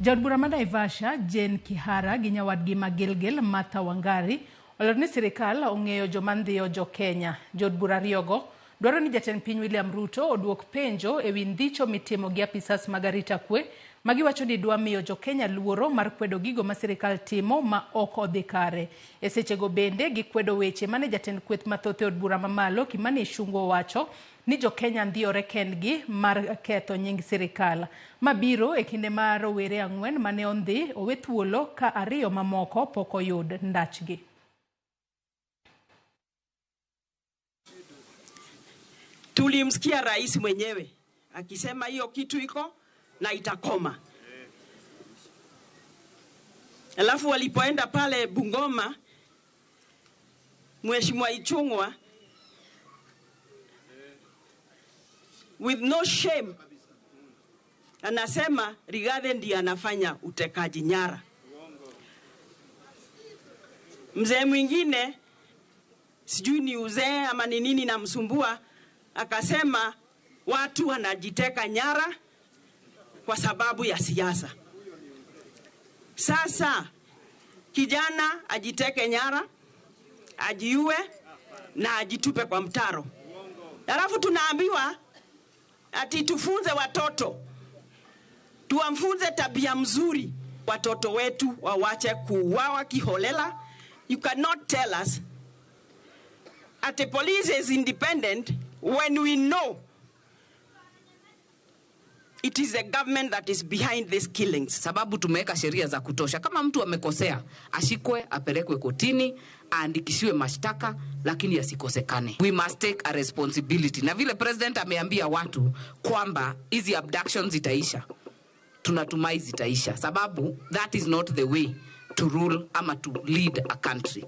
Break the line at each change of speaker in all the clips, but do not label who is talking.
Jaod bura ma Naivasha, Jane Kihara gi nyawadgi ma Gilgil, Martha Wangari, olero ni sirikal ong'eyo joma ndhiyo jo Kenya. Jood bura ariyogo dwaro ni jatend piny William Ruto oduok penjo ewi ndhicho mitimo gi apisas mag arita kwe ma giwacho ni dwa miyo jo Kenya luoro mar kwedo gigo ma sirikal timo ma ok odhi kare. E sechego bende gikwedo weche mane jatend kweth mathoth e od bura mamalo Kimani Ichung'wa owacho ni jo Kenya ndhiyore kendgi mar ketho nying sirikal. Ma biro e kinde ma rowere ang'wen mane ondhi owe thuolo ka ariyo mamoko pok oyud ndachgi.
Tulimsikia rais mwenyewe akisema hiyo kitu iko na itakoma. Alafu walipoenda pale Bungoma, Mheshimiwa Ichung'wa with no shame anasema Rigathi ndiye anafanya utekaji nyara. Mzee mwingine sijui ni uzee ama ni nini namsumbua, akasema watu wanajiteka nyara kwa sababu ya siasa. Sasa kijana ajiteke nyara, ajiue na ajitupe kwa mtaro. Alafu tunaambiwa ati tufunze watoto, tuwamfunze tabia mzuri, watoto wetu wawache kuuawa kiholela. You cannot tell us ati police is independent when we know it is the government that is behind these killings.
Sababu tumeweka sheria za kutosha. Kama mtu amekosea, ashikwe, apelekwe kotini, aandikishiwe mashtaka, lakini asikosekane. We must take a responsibility. Na vile president ameambia watu kwamba hizi abductions zitaisha, tunatumai zitaisha, sababu that is not the way to rule ama to lead a country.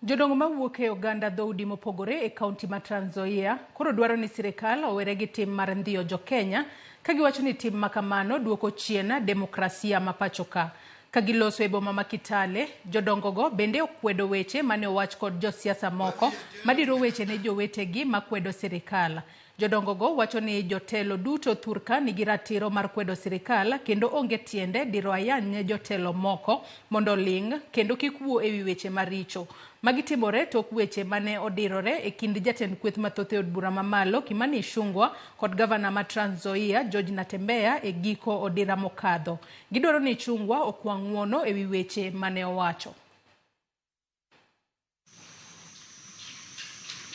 Jodongo mawuok e oganda dhoudi mopogore e kaunti ma Trans Nzoia koro dwaro ni sirikal owere gi tim mar ndhiyo jo Kenya ka giwacho ni tim makamano duoko chien demokrasia ma pacho ka. Ka giloso e boma ma Kitale, jodongogo bende okwedo weche mane owach kod josiasa moko madiro weche ne jowetegi makwedo sirikal. Jodongogo wacho ni jotelo duto thurka nigi ratiro mar kwedo sirikal kendo onge tiende diro ayany ne jotelo moko mondo oling' kendo kik wuo ewi weche maricho. Magi timore tok weche mane odirore e kind jatend kweth mathoth e od bura mamalo Kimani Ichung'wa kod gavana ma Trans Nzoia George Natembeya e giko odira mokadho. Gidwaro ni Ichung'wa okwa ng'uono ewi weche mane owacho.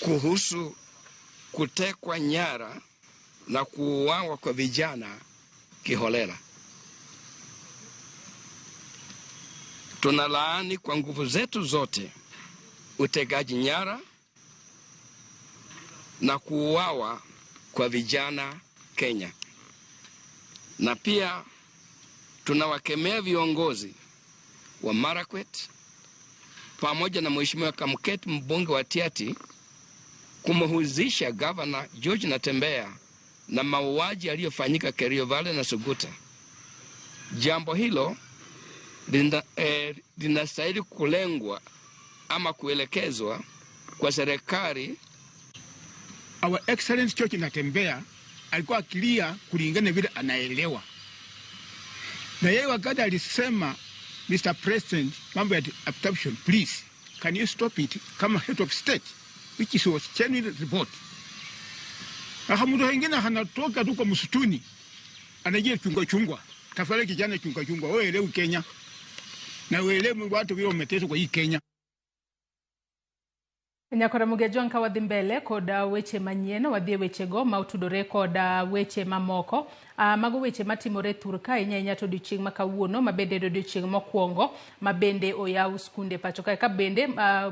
Kuhusu kutekwa nyara na kuuawa kwa vijana kiholela, tunalaani kwa nguvu zetu zote utekaji nyara na kuuawa kwa vijana Kenya, na pia tunawakemea viongozi wa Marakwet pamoja na Mheshimiwa Kamket, mbunge wa Tiaty, kumhusisha Gavana George Natembeya na mauaji yaliyofanyika Kerio Valley na Suguta. Jambo hilo linastahili kulengwa ama kuelekezwa kwa serikali.
Our Excellency George Natembeya alikuwa akilia kulingana vile anaelewa. Na yeye wakati alisema, Mr. President, mambo ya abduction, please, can you stop it kama head of state, which is was genuine report. Na mtu mwingine anatoka tu kwa msituni, anajia chungwa chungwa. Tafadhali kijana chungwa chungwa, wewe elewi Kenya. Na uelewe watu vile wameteswa kwa hii Kenya.
Nyakora Mugejwang' ka wadhi mbele kod weche manyien, wadhi e wechego ma otudore kod weche mamoko. Mago weche matimore thur ka ahinya ahinya to odiochieng' ma kawuono, ma bende en odiochieng' mokwongo ma bende oyaw skunde pacho kae. Ka bende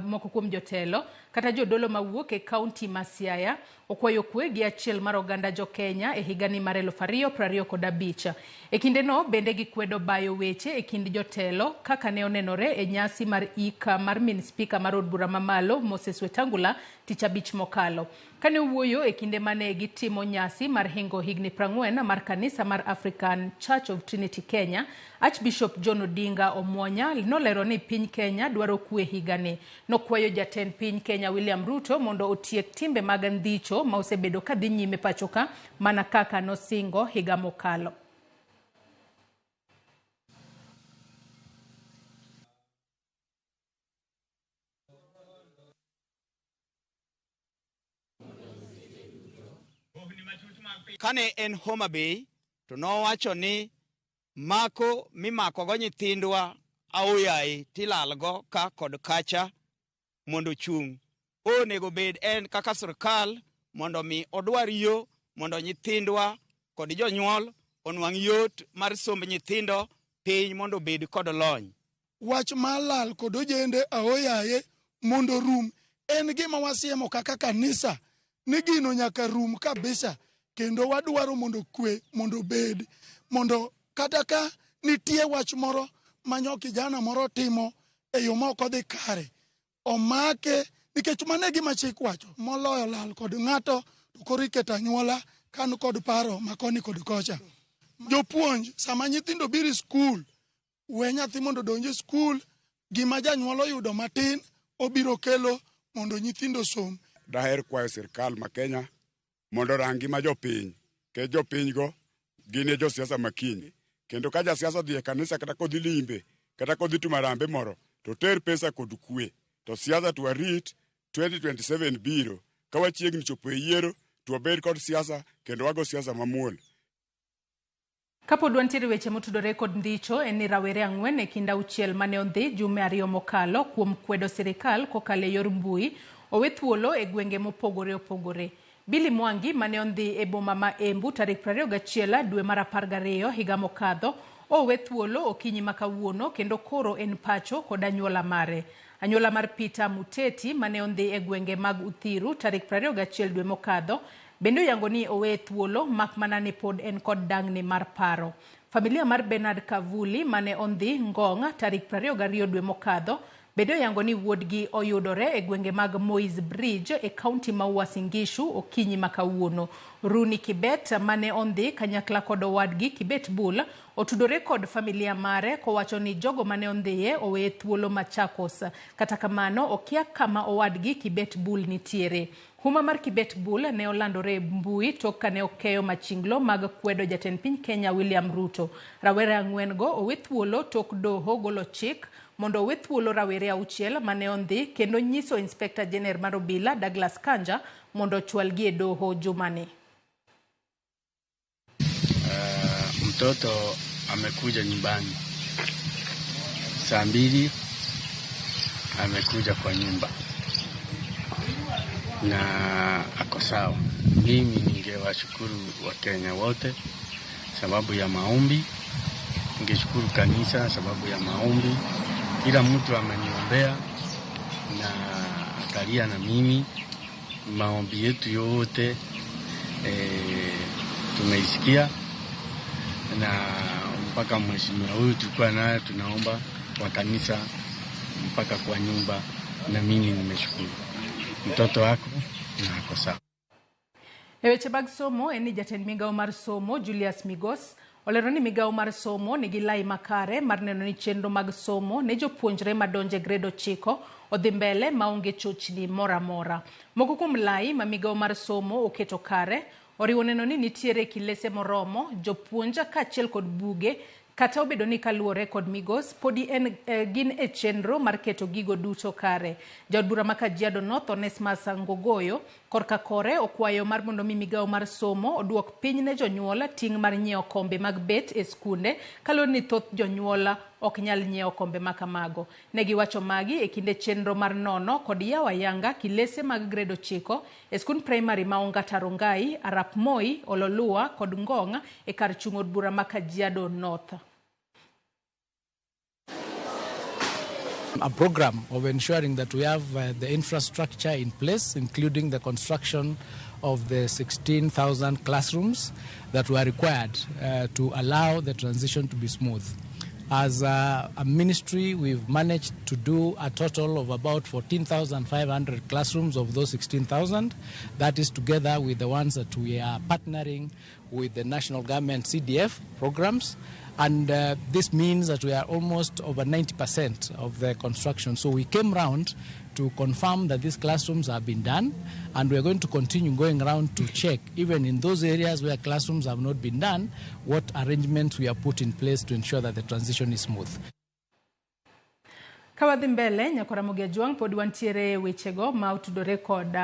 moko kuom jotelo kata jodolo mawuok e kaunti ma Siaya okwayo kwe gi achiel mar oganda jo Kenya e higani mar 2025. E kindeno bende gikwedo bayo weche e kind jotelo kaka ne onenore e nyasi mar ik mar min spika mar od bura mamalo Moses Wetangula tich abich mokalo. Kane owuoyo e kinde mane gitimo nyasi mar hingo higni 40 mar kanisa mar African Church of Trinity Kenya, Archbishop John Odinga Omuonya nolero ni piny Kenya dwaro kwe higani. Nokwayo jatend piny Kenya William Ruto mondo otiek timbe mag ndhicho ma osebedo kadhi nyime pacho ka mana kaka nosingo higa mokalo.
Kane en Homa Bay to nowacho ni mako mimakogo nyithindwa aoyaye tilalgo ka kod kacha mondo ochung'. Onego bed en kaka sirkal mondo mi odwar yo mondo nyithindwa kod jonyuol onwang' yot mar somb nyithindo piny mondo obed kod lony.
Wach mar lal kod ojende aoyaye mondo rum en gima wasiemo kaka kanisa ni gino nyaka rum kabisa, kendo wadwaro mondo kwe mondo obed, mondo kata ka nitie wach moro manyo kijana moro timo e yo ma ok odhi kare, omake, nikech mano e gima chik wacho. Moloyo lal kod ng'ato to koro iketo anyuola kan kod paro ma koni kod kocha. Jopuonj, sama nyithindo biro e skul, we nyathi mondo odonj e skul, gima janyuol oyudo matin obiro kelo mondo nyithindo osom.
Daher kwayo sirkal ma Kenya mondo orang ngima jopiny, nikech jopiny go gin e josiasa ma kiny. Kendo ka jasiasa odhi e kanisa kata kodhi limbe kata kodhi timo harambee moro, to ter pesa kod kwe. To siasa to warit 2027 biro. Ka wachiegni chopo e yiero, to wabed kod siasa kendo wago siasa mamuol.
Kapod wantiere weche motudore kod ndicho, en ni rawere 4 e kind 6 mane ondhi jume 2 mokalo kuom kwedo sirikal kokalo e yor mbui owe thuolo e gwenge mopogore opogore. Billy Mwangi mane ondhi e boma ma Embu tarik 21 dwe mar 12 higa mokadho owe thuolo okinyi ma kawuono kendo koro en pacho kod anyuola mare. Anyuola mar Peter Muteti mane ondhi e gwenge mag Uthiru tarik 21 dwe mokadho bende oyango ni owe thuolo mak mana ni pod en kod dang'ni mar paro. Familia mar Bernard Kavuli mane ondhi Ngong' tarik 22 dwe mokadho bende oyango ni wuodgi oyudore e gwenge mag Moi's Bridge e kaunti ma Uasin Gishu okinyi ma kawuono. Rooney Kibet mane ondhi kanyakla kod owadgi Kibet Bull otudore kod familia mare kowacho ni jogo mane ondhiye oweye thuolo Machakos. Kata kamano okia kama owadgi Kibet Bull nitiere. Huma mar Kibet Bull ne olandore e mbui tok kane okeyo machinglo mag kwedo jatend piny Kenya William Ruto. Rawere 4 go owe thuolo tok doho golo chik mondo owe thuolo rawere 6 mane ondhi kendo nyiso Inspector General mar obila Douglas Kanja mondo ochwalgi e doho jumani.
Mtoto amekuja nyumbani saa 2, amekuja kwa nyumba na ako sawa. Mimi ningewashukuru Wakenya wote sababu ya maombi, ningeshukuru kanisa sababu ya maombi. Kila mtu ameniombea na akalia na mimi. Maombi yetu yote tumeisikia, na mpaka mheshimiwa huyu tulikuwa naye tunaomba kwa kanisa mpaka kwa nyumba, na mimi nimeshukuru mtoto wako na ako sawa.
E weche mag somo en ni jatend migawo mar somo Julius Migos olero ni migawo mar somo nigi lai makare mar neno ni chenro mag somo ne jopuonjre madonje grade 9 odhi mbele maonge chochni moro amora. Moko kuom lai ma migawo mar somo oketo kare oriwo neno ni nitiere kilese moromo, jopuonj kaachiel kod buge, kata obedo ni kaluwore kod Migos podi en gin e chenro mar keto gigo duto kare. Jaod bura ma Kajiado North Onesmus Ngogoyo korka kore okwayo mar mondo mi migawo mar somo oduok piny ne jonyuol ting' mar nyiewo kombe mag bet e skunde kaluwore ni thoth jonyuol ok nyal nyiewo kombe makamago. Ne giwacho magi e kinde chenro mar nono kod yawo ayanga kilese mag grade 9 e skund primary ma Ongata Rongai, Arap Moi, Ololua kod Ngong' e kar chung' od bura ma Kajiado North.
A program of ensuring that we have the infrastructure in place, including the construction of the 16,000 classrooms that were required to allow the transition to be smooth. As a ministry, we've managed to do a total of about 14,500 classrooms of those 16,000. That is together with the ones that we are partnering with the national government CDF programs. And this means that we are almost over 90% of the construction. So we came round to confirm that these classrooms have been done, and we are going to continue going round to check, even in those areas where classrooms have not been done, what arrangements we have put in place to ensure that the transition is smooth.
Ka wadhi mbele, Nyakora Ramogi Ajwang', pod wantiere wechego ma otudore kod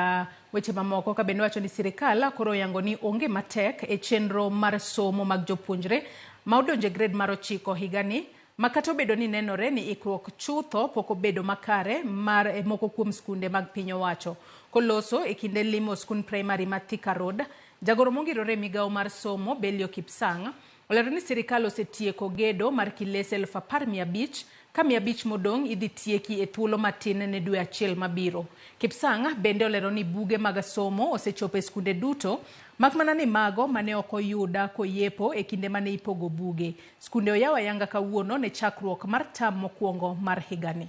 weche mamoko ka bende wacho ni sirikal koro oyango ni onge matek e chenro mar somo mag jopuonjre ma odonjo e grade mar 9 higani, ma kata obedo ni nenore ni ikruok chutho pok obedo makare mar moko kuom skunde mag piny owacho. Koloso e kinde limo skund primary ma Thika Road, jagoro mongirore e migawo mar somo Belio Kipsang' olero ni sirikal osetieko gedo mar kilese 10,500 ka 500 modong' idhi tieki e thuolo matin ne dwe achiel mabiro. Kipsang' bende olero ni buge mag somo osechopo e skunde duto, mak mana ni mago mane ok oyuda koyepo e kinde mane ipogo buge. Skunde oyaw ayanga kawuono ne chakruok mar tam mokwongo mar higani.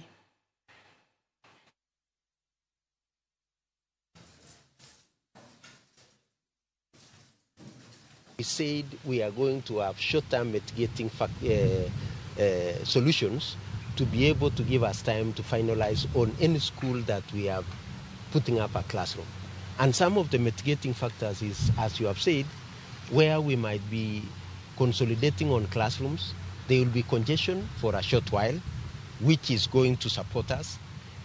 We said we are going to have short-term mitigating solutions to be able to give us time to finalize on any school that we are putting up a classroom. And some of the mitigating factors is, as you have said, where we might be consolidating on classrooms, there will be congestion for a short while, which is going to support us.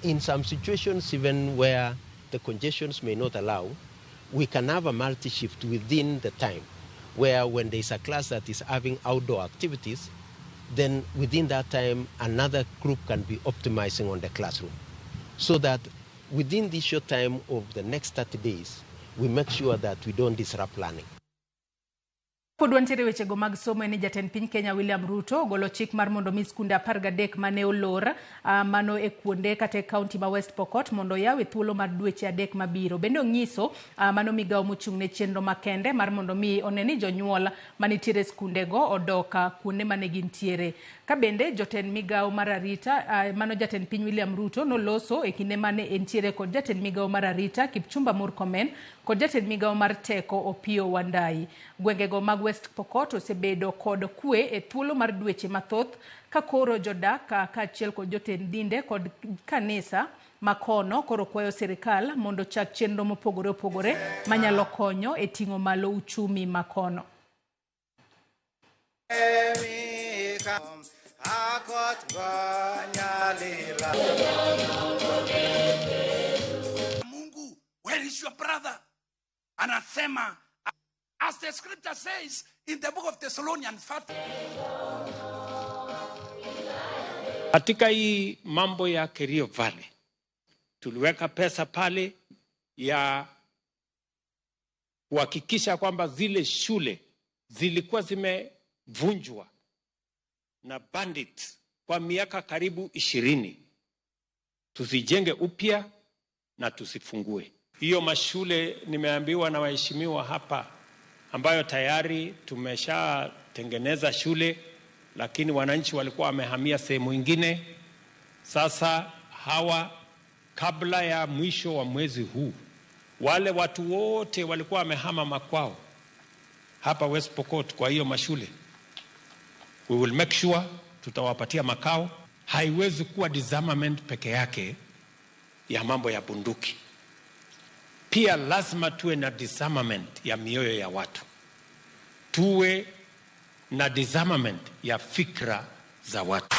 In some situations, even where the congestions may not allow, we can have a multi-shift within the time, where when there is a class that is having outdoor activities, then within that time, another group can be optimizing on the classroom. So that within this short time of the next 30 days, we make sure that we don't disrupt learning.
Pod wantiere wechego mag somo en ni jatend piny Kenya William Ruto ogolo chik mar mondo mi skunde 13 mane olor mano e kuonde kata e kaunti ma West Pokot mondo oyaw e thuolo mar dweche 3 mabiro. Bende onyiso mano migawo mochung' ne chenro makende mar mondo mi one ni jonyuol manitiere skundego odok kuonde mane gintiere. Ka bende jotend migawo mar arita mano jatend piny William Ruto noloso e kinde mane entiere kod jatend migawo mar arita Kipchumba Murkomen kod jatend migawo mar teko Opiyo Wandayi. Gwengego mag West Pokot osebedo kod kwe e thuolo mar dweche mathoth ka koro jodak kaachiel kod jotend dinde kod kanisa makono koro kwayo sirikal mondo ochak chenro mopogore opogore manyalo konyo e ting'o malo uchumi makono.
Mungu, where is your brother? Anasema, as the scripture says in the book of Thessalonians.
Katika hii mambo ya Kerio Valley, tuliweka pesa pale ya kuhakikisha kwamba zile shule zilikuwa zimevunjwa na bandits kwa miaka karibu 20, tuzijenge upya na tusifungue. Hiyo mashule nimeambiwa na waheshimiwa hapa ambayo tayari tumeshatengeneza shule, lakini wananchi walikuwa wamehamia sehemu nyingine. Sasa hawa kabla ya mwisho wa mwezi huu, wale watu wote walikuwa wamehama makwao hapa West Pokot kwa hiyo mashule, we will make sure tutawapatia makao. Haiwezi kuwa disarmament peke yake ya mambo ya bunduki. Pia lazima tuwe na disarmament ya mioyo ya watu. Tuwe na disarmament ya fikra za watu.